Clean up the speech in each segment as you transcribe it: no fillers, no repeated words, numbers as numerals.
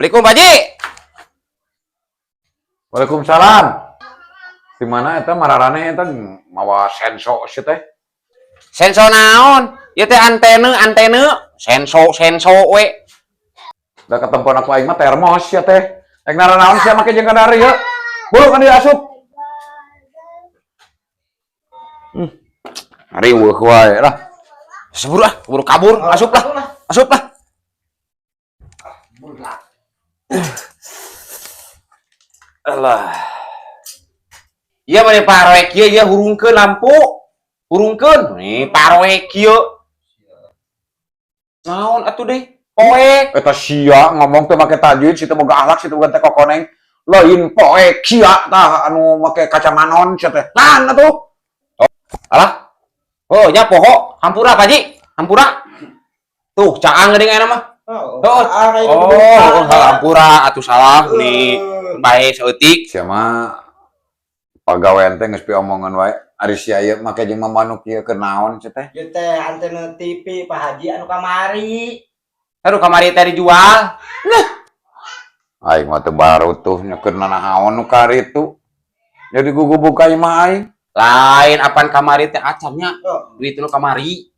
Assalamualaikum, Pak Haji. Waalaikumsalam. Di mana eta mararane eta mawa senso sih teh? Senso naon? Ieu teh antena, antena. Senso, senso we. Da ketempon aku aing mah termos ya teh. Rek naranaon sia make jeung kadari ya? Buru kan diasup. Riweuh wae lah. Seburu ah, buru kabur, asup lah. Asup lah. Alah. Iya mah paroek ieu ieu hurungkeun lampu. Hurungkeun. Nih paroek ieu. Naon atuh deh? Poek. Eta sia ngomong teh make tajwid, situ boga akhlak, situ boga teh kokoneng. Lain poek sia tah anu make kacamanon sia teh. Lan atuh. Oh, alah. Oh, nya poho, hampura Pak Haji, hampura. Tuh, caang geuning ayeuna mah. Oh, Oh, oh, hampura atuh salah nih. Bae saeutik. Sia mah pagawean teh geus piomongan wae. Ari sia ieu make jeung mamanuk ieu keur naon sia teh? Ieu teh antena TV Pak Haji anu kamari. Aduh, kamari teh dijual. Aing mah teu baru tuh nyekeun nanaon nu karitu. Jadi gugubug ka imah aing. Lain apan kamari teh acan nya. Oh. Duit nu kamari.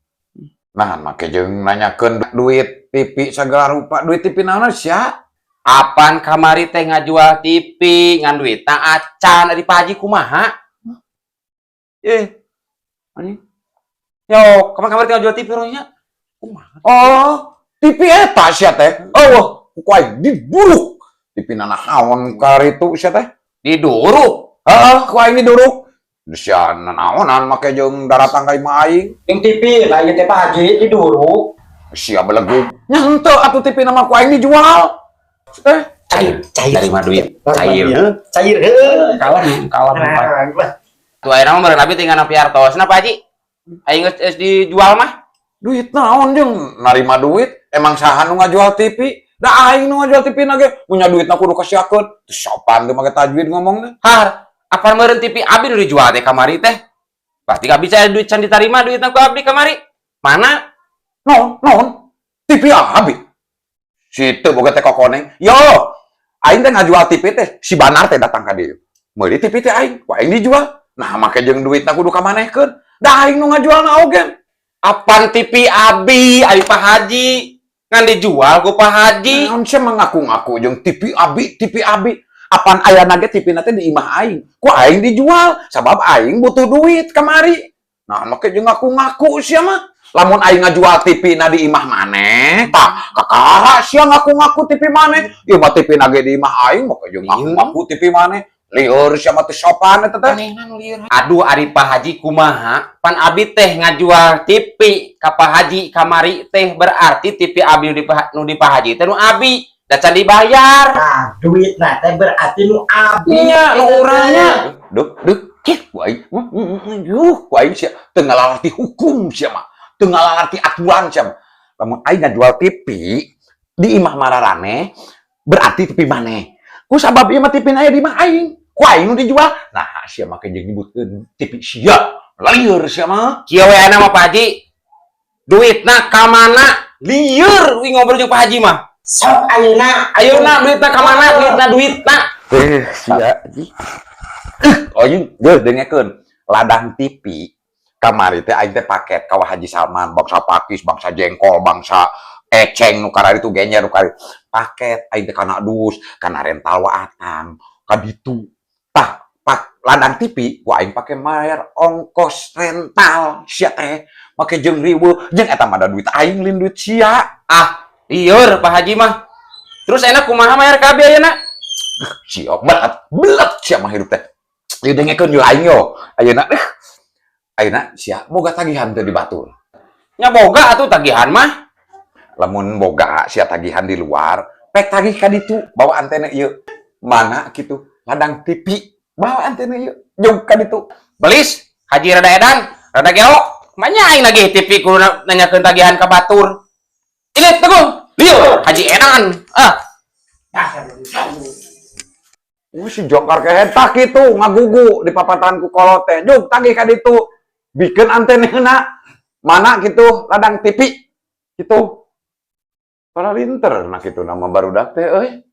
Nah, make jeung nanyakeun duit TV segala rupa, duit TV naon sia? Apan kamari teh ngajual TV ngan duitna acan ari Pak Haji kumaha? Eh. Anjing. Yo, kapan kamari teh ngajual TV rohnya? Kumaha? Oh, TV eta sia teh. Oh, ku aing diduruk. TV nanaon karitu sia teh? Diduruk. Heeh, ku aing diduruk. Sia nanaonan make jeung daratang ka imah aing. Yang TV lah ieu teh Pak Haji diduruk. Sia belegug. Nya henteu atuh TV na mah ku aing dijual. Eh, Cair, cair. Dari duit cair. Cair heuh. Kalem, kalem. Nah, Tuh ayeuna mah meureun abi tinggal nampi artosna Pak Haji. Aing geus geus dijual mah. Duit naon jeung narima duit? Emang saha nu ngajual TV? Da aing nu ngajual TV na ge punya duitna kudu kasiakeun. Teu sopan teu make tajwid ngomongna. Har, apa meureun TV abi nu dijual teh kamari teh? Pasti gak bisa duit can ditarima duitna ku abdi kamari. Mana? Naon? Naon? TV abi. Situ boga teh kokoneng. Yo, aing teh ngajual TV teh si Banar teh datang ka dieu. Meuli TV teh aing, ku aing dijual. Nah, make jeung duitna kudu kamanehkeun. Da aing nu ngajualna oge. Apan TV abi, abi Pak Haji. Ngan dijual ku Pak Haji. Naon sia mengaku-ngaku jeung TV abi, TV abi. Apan ayana ge TV na teh di imah aing. Ku aing dijual sabab aing butuh duit kamari. Nah, make jeung ngaku-ngaku sia mah. Lamun aing ngajual TV na di imah maneh, tah kakara sia ngaku-ngaku TV maneh. Ieu mah TV na ge di imah aing, make jeung ngaku-ngaku TV maneh. Lieur sia mah teu sopan eta teh. Anehna nu lieur. Aduh, ari Pak Haji kumaha? Pan abi teh ngajual TV ka Pak Haji kamari teh berarti TV abi nu di Pak Haji teh nu abi. Da can dibayar. Nah, duitna teh berarti nu abi. Iya, nu urangnya. Duh, duh, cih, ku aing, yuh, ku aing sia teu ngalarti hukum sia mah. Teu ngalarti aturan sia mah. Lamun aing ngajual TV di imah mararane, berarti TV maneh. Ku sabab ieu mah TV na aya di imah aing. Ku aing nu dijual. Nah, sia make jeung nyebutkeun TV sia. Lieur sia mah. Kieu we mah Pak Haji. Duitna ka mana? Lieur we ngobrol jeung Pak Haji mah. Sok ayeuna. Ayeuna duitna ka mana? Duitna duitna. Eh, sia anjing. Oh, anjing, geus dengekeun. Ladang TV kamari teh aing teh paket ka Haji Salman, bangsa pakis, bangsa jengkol, bangsa eceng nu kararitu genjer nu kararitu. Paket aing teh kana dus, kana rental wa atang, ka ditu. Tah, pak ladang TV ku aing pake mayar ongkos rental sia teh. Make jeung riweuh, jeung eta mah da duit aing lain duit sia. Ah, lieur Pak Haji mah. Terus enak kumaha mayar ka abi ayeuna? Sia belet, belet sia mah hidup teh. Ieu dengekeun yo aing yo. Ayeuna ayeuna sia boga tagihan teu di batur? Nya boga atuh tagihan mah. Lamun boga sia tagihan di luar, pek tagih ka ditu, bawa antena ieu. Mana kitu? Ladang TV, bawa antena ieu. Jauh ka ditu. Belis, Haji rada edan, rada gelo. Manya aing nagih TV kudu nanyakeun tagihan ka batur. Ini teguh, lieur Haji edan. Ah, Si jongkar kehed tah kitu ngagugu di papatahan ku kolot teh. Jug tagih ka ditu. Bikeun antenna. Mana kitu ladang TV. Kitu. Para linter nah kitu nama barudak teh euy.